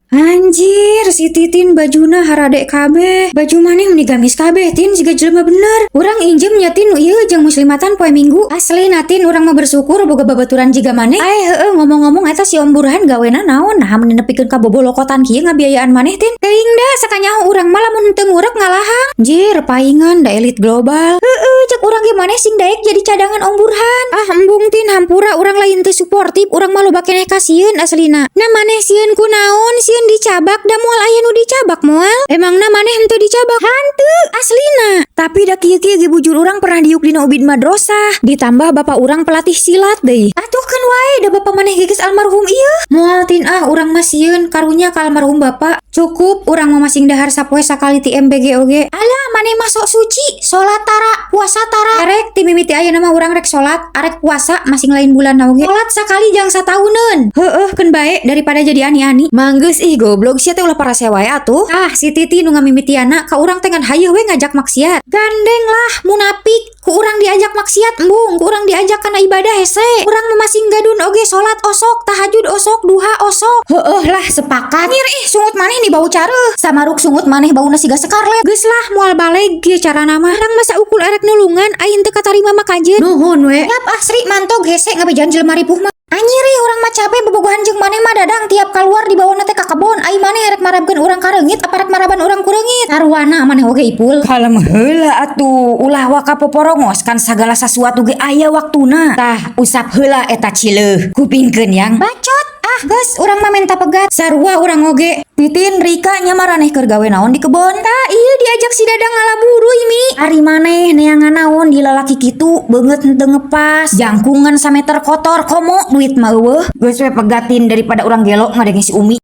Anjir, si Titin bajuna harade kabeh. Baju maneh meni gamis kabeh, Tin, siga jelema bener. Urang injem nya, Tin, nu ieu jeung muslimatan poe Minggu. Asli na, Tin, urang mah bersyukur boga babaturan jiga maneh. Eh, heueuh, ngomong-ngomong eta si Om Burhan gawena naon? Nah, meni nepikeun ka bobolokotan kieu ngabiayaan maneh, Tin. Teuing da sakanyaho urang mah lamun teu ngurek ngalahang. Jir, paingan da elit global. Heueuh, cek urang ge maneh sing daek jadi cadangan Om Burhan. Ah, embung, Tin, hampura, urang lain teu suportif, urang mah loba keneh kasieun aslina. Nah, maneh sieun ku naon? Sieun dicabak? Da moal aya nu dicabak moal. Emangna maneh henteu dicabak? Hanteu aslina. Tapi da kieu-kieu ge bujur urang pernah diuk dina ubid madrasah. Ditambah bapak urang pelatih silat deui. Atuh keun wae, da bapak maneh ge geus almarhum ieu. Moal, Tin, ah, urang mah sieun karunya ka almarhum bapak. Cukup urang mah masing dahar sapoe sakali ti MBG oge. Alah, maneh mah sok suci, salat tara, puasa tara. Erek ti mimiti ayeuna mah urang rek salat, arek puasa masing lain bulan oge. Salat sakali jang satauneun. Heueuh, keun bae daripada jadi ani-ani. Manggeus ih, goblok sia teh, ulah parasea wae atuh. Ah, si Titi nu ngamimitiana ka urang teh ngan hayeuh we ngajak maksiat. Gandeng lah, munafik. Ku urang diajak maksiat embung, ku urang diajak kana ibadah hese. Urang mah masing gadun oge salat osok, tahajud osok, duha osok. Heueuh lah, sepakat. Nyir ih, sungut maneh nih bau careuh. Samaruk sungut maneh bauna siga Scarlett. Geus lah, moal baleg kieu carana mah. Urang masa ukul erek nulungan aing teu katarima mah kajeun. Nuhun we. Yap ah, Sri, mantog hese ngabejan jelema ripuh mah. Anjir ih, urang mah capek bobogohan jeung maneh mah, Dadang. Tiap keluar dibawana teh ka kebon. Ai maneh erek marabkeun urang ka reungit apa rek maraban urang ku reungit? Sarwana maneh oge, Ipul. Kalem heula atuh, ulah waka poporongos, kan sagala sasuatu ge aya waktuna. Tah, usap heula eta cileuh. Kupingkeun yang. Bacot ah, geus, urang mah menta pegat. Sarua urang oge. Titin, Rika nya maraneh keur gawe naon di kebon? Tah, ieu diajak si Dadang ngala buruy, Mi. Ari maneh neangan naon di lalaki kitu, beungeut henteu ngepas, jangkungan sameter kotor, komo duit mah euweuh. Geus we, pegatin daripada urang gelo ngadenge si Umi.